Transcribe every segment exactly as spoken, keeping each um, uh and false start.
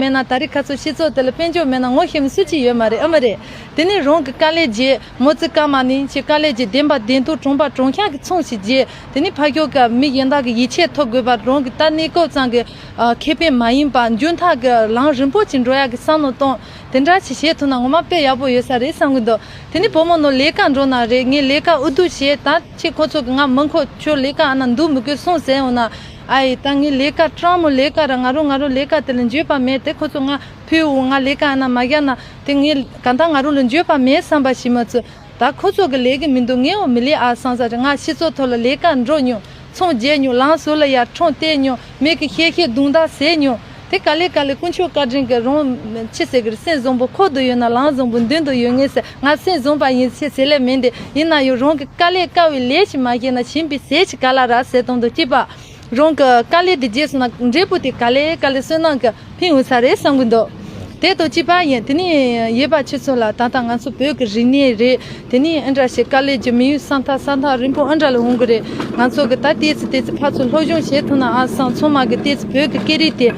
མེད་ན། ད་རེས་ཁ་སང་སྤྱི་ཚོགས་དེ་ལ་དཔལ་འབྱོར་མེད་ན་ངོ་ཤེས་མི་སུ་གཅིག་ཡོད་མ་རེད། ཨ་མ་རེད། དེ་ནས་རང་གི་དཀའ་ལས་བརྗེད། མོ་ཙི་ཀ་མ་ནི་ཁྱེད་དཀའ་ལས་བརྗེད། བདེན་པ་བདེན་ཐུག་གྲོང་པ་གྲོང་ཤག་གི་ཚོང་ཞིག་བརྗེད། དེ་ནས་ཕ་ཁྱོ་ག་མི་གཞན་དག་གི་ཡིད་ཆེས་ཐོབ་དགོས་པ། རང་གི་ད་གནས་སྐབས་ཙམ་གྱི་ཨ་ཁེ་ཕན་མ་ཡིན་པ། མཇུག་མཐའ་གི་ལམ་རིང་པོ་ཅིག་འགྲོ་ཡག་གི་བསམ་བློ་གཏོང་། དེ་འདྲ་ཞིག་བྱེད་ཐུབ་ན་ངོ་མ་དཔེ་ཡག་པོ་ཡོད་ས་རེད་བསམ་གི་འདུག་དེ་ནས་བུ་མོ་ནོ་ལས་ཀ་འགྲོ་ན་རེད། ངས་ལས་ཀ་ཨུ་ཐུག་བྱེད། ད་ཁྱེད་ཁོ་ཚོ་གི་ང་མི་མཁོ། ཁྱོད་ལས་ཀ་ཨ་ན་འདུག་མི་དགོས་སོང་ཟེར་འོང་ན། ཨ་ཡེ། ད་ངའི་ལས་ཀ་སྤྲང་མོ་ལས་ཀ་ར། ང་རང་ང་རང་ལས་ཀ་དེ་ལ་འགྱོད་པ་མེད། དེ་ཁོ་ཚོ་ང་ཕུལ་འོང་། ང་ལས་ཀ་ཨ་ན་མ་རྒྱག་ན་དེ་ངའི་གང་ལྟར་ང་རང་ལ་འགྱོད་པ་མེད་བསམ་པ་ཞིག་མ་ཚོད། ད་ཁོ་ཚོ་གི་ལས་ཀ་མི་འདུག་ངས་འོ་མི་ལས་ཨ་བསམ་ས་རེད། ང་སྤྱི་ཚོགས་ཐོག་ལ་ལས་ཀ་འགྲོ་མྱོང་། ཚོང་རྒྱག་མྱོང་། ལམ་ཟུར་ལ་ཡར་འཕྲང་བསྟན་མྱོང་། མི་གི་ཤེད་ཤེད་རྡུང་རྡེག་བཟས་མྱོང་། དེ་ག་ལེ་ག་ལེ་དཀོན་མཆོག་བཀའ་དྲིན་གྱིས་རང་ཅི་ཟེར་གི་རེད། སེམས་བཟང་པོ་ཁོག་ཏུ་ཡོད་ན་ལམ་བཟང་པོ་མདུན་དུ་ཡོད་ངེས་ཟེར། ང་སེམས་བཟང་པ་ཡིན་ཟེར་ཟེར་ལེ་མིན་ཏེ། ཡིན་ན་ཡང་རང་གི་དཀའ་ལས་དཀའ་བའི་ལས་ཤིག་མ་བྱས་ན་གཞན་པའི་ཟས་ཤིག་ག་ལ་རག་ཟེར་དོན་དུ་གཅིག་པ། རང་གི་དཀའ་ལས་དེ་རྗེས་སུ་ན་འབྲས་བུ་དེ་ག་ལེ་ག་ལེ་བསོད་ནམས་ཀྱི་ཕན་ཡོན་ས་རེད་བསམ་གི་འདུག་དེ་དང་གཅིག་པ་ཡིན། དེ་ནས་ཡོད་པ་ཁྱེད་ཚོ་ལ་ད་ལྟ་ང་ཚོ་བོད་ཀྱི་རིག་གནས་རེད། དེ་ནས་ཨ་འདྲ་ཞིག་དཀའ་ལས་ཀྱི་དམིགས་ཡུལ་ས་མཐའ་ས་མཐའ་རིང་པོ་ཨ་འདྲ་ལ་འོང་གི་རེད། ང་ཚོ་གི་ད་ཏོག་ཙམ་ཏོག་ཙམ་ཕར་ཚུར་སློབ་སྦྱོང་བྱེད་ཐུབ་ན་ཨ་བསམ། ཚང་མ་གི་ཏོག་ཙམ་བོད་ཀྱི་སྐད་རིགས་དེ་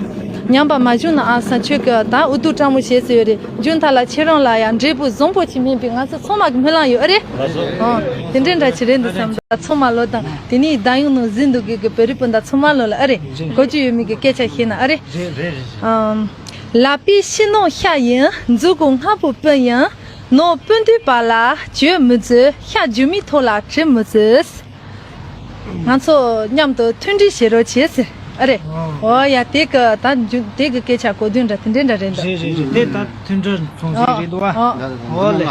ཉམས་པ་མ་བྱུང་ན་ཨ་བསམ། ཁྱོད་ཀྱི་ད་འུ་ཐུག་སྤྲང་མོ་བྱས་ཟེར་ཡོད་རེད། མཇུག་མཐའ་ལ་ཁྱེད་རང་ལ་ཡང་འབྲས་བུ་བཟང་པོ་ཅིག་སྨིན་པའི་ང་ཚོ་ཚང་མ་གི་སྨོན་ལམ་ཡོད། ཨ་རེད། ཨོ། དེ་འདྲའི་འདྲ་ཅིག་རེད་འདུག་བསམ། ཚང་མ་ལོ་དང་དེ་ནས་ད་ཡོང་ནང་གཟིགས་འདུག་གི་གི་བོད་རིགས་སྤུན་ཟླ་ཚང་མ་ལོ་ལ་ཨ་རེད། གོ་རྒྱུ་ཡོད་མེད་ཀྱི་སྐད་ཆ་བཤད་ན་ཨ་རེད། རེད་རེད་རེད། ཨམ། ལག་པའི་ཕྱི་ནང་ཤ་ཡིན། མཛུ་གུ་ལྔ་པོ་སྤུན་ཡིན། ནང་སྤུན་ཟླའི་བར་ལ་བརྗོད་མི་བརྗོད། ཤ་རྒྱུ་མའི་ཐོག་ལ་བྲི་མི་བརྗོད། ང་ཚོ་མཉམ་དུ་མཐུན་སྒྲིལ་བྱེད་རོགས་བྱེད་ཟེར། ཨ་རེད། ཨོ་ཡ། དེ་གི་ད་རྒྱུ་དེ་གི་སྐད་ཆ་གོ་དོན་འདྲ་དེ་འདྲའི་འདྲ་རེད་འདུག་རེད་རེད་རེད། དེ་ད་མཐུན་སྒྲིལ་ཚོང་ཟིག་རེད་འདུག་བ། ཨོ། ཨོ་ལེ།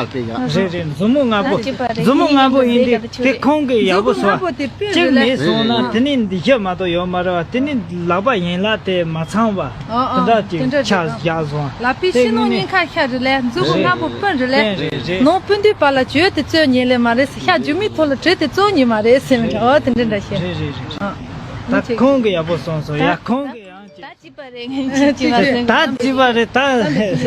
རེད་རེད། མཛུབ་མོ་ལྔ་པོ། མཛུབ་མོ་ལྔ་པོ་ཡིན་དུས་དེ་ཁོང་གི་ཡག་པོ་སོང་། གཅིག་མེད་སོང་ན་དེ་ནི་འདི་ཤ་མ་གཏོགས་ཡོད་མ་རེད་བ། དེ་ནི་ལག་པ་ཡན་ལག་དེ་མ་ཚང་བ། ཨོ་ཨོ། དེ་འདྲ་ཅིག་དེ་འདྲ་ཆ་རེད། བཞག་སོང་། ལག་པའི་ཕྱི་ནང་གཉིས་ཀ་ཤ་རེད་ལེ། མཛུ་གུ་ལྔ་པོ་སྤུན་རེད་ལེ། རེད་རེད། ནང་སྤུན་ཟླའི་བར་ལ་བརྗོད་དེ་རྩོད་ཉེན་ལེ་མ་རེད་ཟེར། ཤ་རྒྱུ་མའི་ཐོག་ལ་བྲི་དེ་རྩོད་ཉེན་མ་རེད་ཟེར་མི་འདྲ། ཨོ་དེ་འདྲ་འདྲ་བཤད། རེད་རེད་རེད། ཨ། ད་ཁོང་གི་ཡག་པོ་སོང་སོང་ཡ། ཁོང་གི་ཡང་ཅིག་ད་ཅི་པ་རེད། ངས་ཅི་ཅི་པ་རེད། ད་ཅི་པ་རེད་ད། ངས་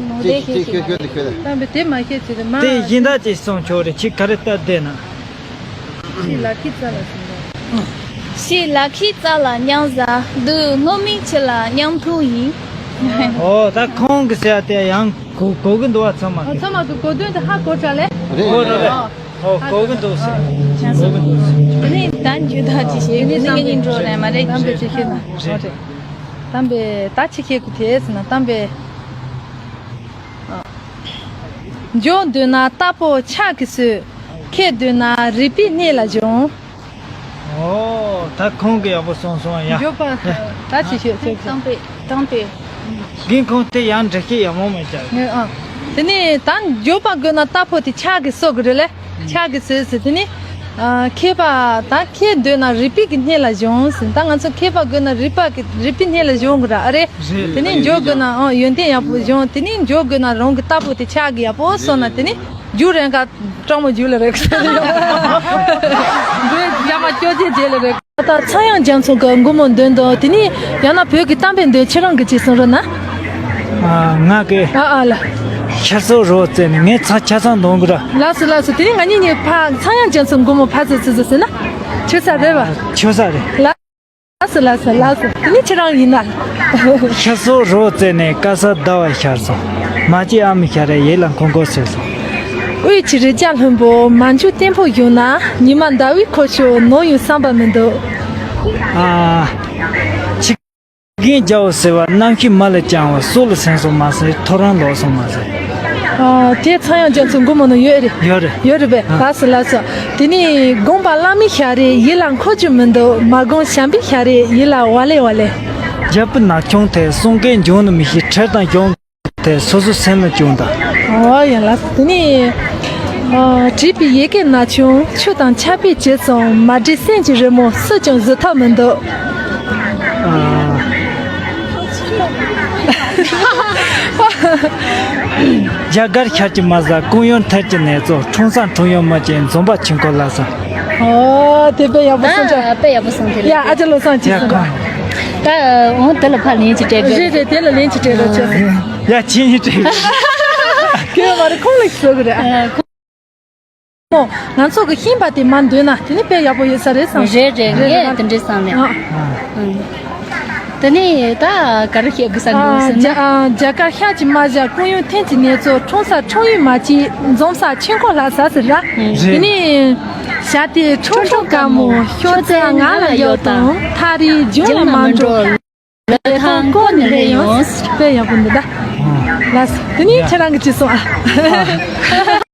ནོར་ཅིག་ཅིག་ཅིག་ཤོད་ཤོད་ཤོད། གཏམ་པའི་དེ་མ་ཤེས་ཚེ་རེད་མ། དེ་གཞན་དག་ཅིག་གསུང་ཆོག་རེད། ཁྱེད་ག་རེ་ལྟ་བསྡད་ན། ཤི་ལ་ཁི་ཙ་ལ་ཟིན་པ། ཤི་ལ་ཁི་ཙ་ལ་མཉམ་ཟ། སྡུག་སྔོན་མའི་ཆུ་ལ་མཉམ་འཐུང་ཡིན། ཨོ་ད་ཁོང་གི་ཟེར་དེ་ཡང་གོ་གོ་གི་འདུག་བ། ཚང་མ་ཨ་གི་ཚང་མ་གི་གོ་དོན་དེ་ཧ་གོ་དྲ་ལེ། རེད་གོ་རེད་རེད། རེད། ཨོ་གོ་གི་འདུག་ཟེར། གོ་གི་འདུག་ཟེར། དེ་ནས་ད་འཇུ་ད་ཅི་བྱེད་ནི་ངེད་གཉིས་འགྲོ་རེད་མ་རེད། གཏམ་དཔེ་ཅི་ཤེས་ན། རེད། གཏམ་དཔེ་ད་ཅི་ཤེས་གི་དེ་ཟེར་ན་གཏམ་དཔེ། འཇོག་འདོད་ན་རྟ་ཕོ་ཆག་གིས་གསོད། ཁྱེར་འདོད་ན་རུས་པའི་སྣེ་ལ་སྦྱོང་། ཨོ་ད་ཁོང་གི་ཡག་པོ་གསུངས་སོང་ཡ། འཇོག་པ་ད་ཅི་ཤོད་ཤོད་ཤོད། གཏམ་དཔེ་གཏམ་དཔེ། རྒན་ཁོང་དེ་ཡང་འགྲེལ་བཤད་ཡག་མོ་མེད་ཀྱང་། ངས་ཨ། དེ་ནས་ད་འཇོག་པ་དགོས་ན་རྟ་ཕོ་དེ་ཆག་གིས་གསོད་གི་རེད་ལེ། ཆག་གིས་གསོད་ཟེར། དེ་ནས་ཨ་ཁྱེར་པ་ད་ཁྱེར་འདོད་ན་རུས་པའི་གི་སྣེ་ལ་སྦྱོང་ཟེར། ད་ང་ཚོ་ཁྱེར་པ་དགོས་ན་རུས་པ་གི་རུས་པའི་སྣེ་ལ་སྦྱོང་གི་ར། ཨ་རེད། རེད། དེ་ནས་འཇོག་དགོས་ན་ཨང་ཡོན་ཏན་ཡག་པོ་སྦྱོང་། དེ་ནས་འཇོག་དགོས་ན་རང་གི་རྟ་ཕོ་དེ་ཆག་གི་ཡག་པོ་གསོ་ན་དེ་ནས་རྒྱུ་རན་ག་སྤྲང་མོ་རྒྱུ་ལ་རེག་ཟེར་ཡོད། འདི་ཡ་མ་ཅོ་ཅེ་རྗེས་ལ་རེག་ད་ཚངས་དབྱངས་རྒྱ་མཚོ་གི་མགོ་མོ་འདོན་དང་། དེ་ནས་ཡང་ན་བོད་ཀྱི་གཏམ་དཔེ་འདོན། ཁྱེད་རང་གི་ཅིག་གསུང་རོགས་གནང་། ཨ་ང་གི་ཨ་ཨ་ལ། ཤར་སོག་རོ་བཙལ་ནས་ངས་ཚ་ཆ་ཚང་འདོན་གི་ར། ལགས་སོ་ལགས་སོ། དེ་ནས་ང་གཉིས་གཉིས་ཕ་ཚངས་དབྱངས་རྒྱ་མཚོ་མགོ་མོ་ཕ་ཚོ་ཚོ་ཚོ་ཟེར་ན་ཆོས་ས་རེད་བ། ཆོས་ས་རེད། ལ། ལགས་སོ་ལགས་སོ་ལགས་སོ། དེ་ནི་ཁྱེད་རང་ཡིན་ན། ཤར་སོག་རོ་བཙལ་ནས་དཀར་ས་ཟླ་བ་ཤར་སོང་། མ་གཅིག་ཨ་མ་ཤར་རེ་ཡིད་ལ་འཁོར་འཁོར་བྱས་སོང་། དབུས་ཀྱི་རི་རྒྱལ་ལྷུན་པོ་མ་འཇུ་བརྟན་པོ་བཞུགས་ན། ཉི་མ་ཟླ་བའི་འཁོར་ཕྱོགས་ནོར་ཡོང་བསམ་པ་མི་འདུག་ཨ། ཆི་རྒན་རྒྱལ་པོ་ཟེར་བ་གནམ་གཤིས་མ་ལ་བྱང་བ་སོག་ལ་ཟིན་སོང་མ་ཟད་ཐོ་རངས་ལོག་སོང་མ་ཟད། ཨ། དེ་ཚངས་དབྱངས་རྒྱ་མཚོ་མགོ་མ་ནང་ཡོད་རེད། ཡོད་རེད། ཡོད་རེད་པས། ཨ། ལགས་སོ་ལགས་སོ། དེ་ནས་དགོངས་པ་བླ་མའི་ཞལ་རས་ཡིད་ལ་འཁོར་རྒྱུ་མི་འདུག་མ་དགོངས་བྱམས་པའི་ཞལ་རས་ཡིད་ལ་ཝ་ལེ་ཝ་ལེ། རྒྱལ་པོ་ན་ཆུང་དེ་གསུང་མཁན་འབྱུང་ནི་མི་ཤེས། ཁྲེལ་དང་གྱོང་དེ་སོ་སོའི་སེམས་ལ་བྱུང་དང་། ཨོ་ཡ་ལགས་སོ། དེ་ནས་ཨ། བྲིས་པའི་ཡི་གེ་ན་ཆུང་ཆུ་དང་ཆར་པས་བྱེད་སོང་། མ་བྲིས་སེམས་ཀྱི་རི་མོ་སུས་ཀྱང་བཟོ་ཐབས་མི་འདུག་ཨ། རྒྱ་གར་ཤར་གྱི་མ་ཟ། ཀུན་ཡོན་ཐར་གྱི་ནེ་ཙོ། ཁྲུང་ས་ཁྲུང་ཡོན་མ་ཅན། འཛོམས་པ་ཆིང་ཁོ་ལ་ས། ཨོ་དེ་དཔེ་ཡག་པོ་གསུངས་ཆོག་ཨ་དཔེ་ཡག་པོ་གསུངས་དེ་ཡ་ལ། ཨ་ཅག་བློ་བཟང་ཅིག་གསུངས་ད། འོང་དེ་ལ་ཕར་ལན་ཅིག་སྤྲད་དགོས། རེད་རེད། དེ་ལ་ལན་ཅིག་སྤྲད་རོགས་བྱོས། ཡ་ཁྱེད་གཉིས་སྤྲད། ཁྱོད་མ་རེད། ཁོང་ལ་ཞིག་བཟོ་གི་རེད། ཨ། ཁོང་། ང་ཚོ་གི་ཤེས་པ་དེ་མར་འདོན་ན་དེ་ནི་དཔེ་ཡག་པོ་ཡོད་ས་རེད་བསམ། རེད་རེད། རེད་རེད། ངས་དེ་འདྲས་བསམ་ནས། ཨ། ཨ། དེ་ནས་ད་ག་རེ་བཤད་དགོས་ས་འདུག་ཟེར་ན། རྒྱ་རྒྱ་གར་ཤ་གཅིག་མ་བཞག་སྐུ་ཡོན་ཐེངས་གཅིག་ནས་ཚོ། འཁྲུངས་ས་འཁྲུངས་ཡུལ་མ་གཅིག་འཛོམས་ས་ཆོས་འཁོར་ལྷ་ས་ཟེར་ར། དེ་ནས་ཞྭ་དེ་ཁྲོ་ཁྲོ་དཀར་མོ། ཤོག་རྩལ་ང་ལ་ཡོད་དང་། ཐག་རིང་རྒྱུན་ལ་མ་འགྲོ། ལ་ཐང་བསྐོར་ནས་སླེབས་ཡོང་། དཔེ་ཡག་པོ་འདུག་ད། ལགས་སོ། དེ་ནས་ཁྱེད་རང་གི་ཅི་གསུང་ཨ།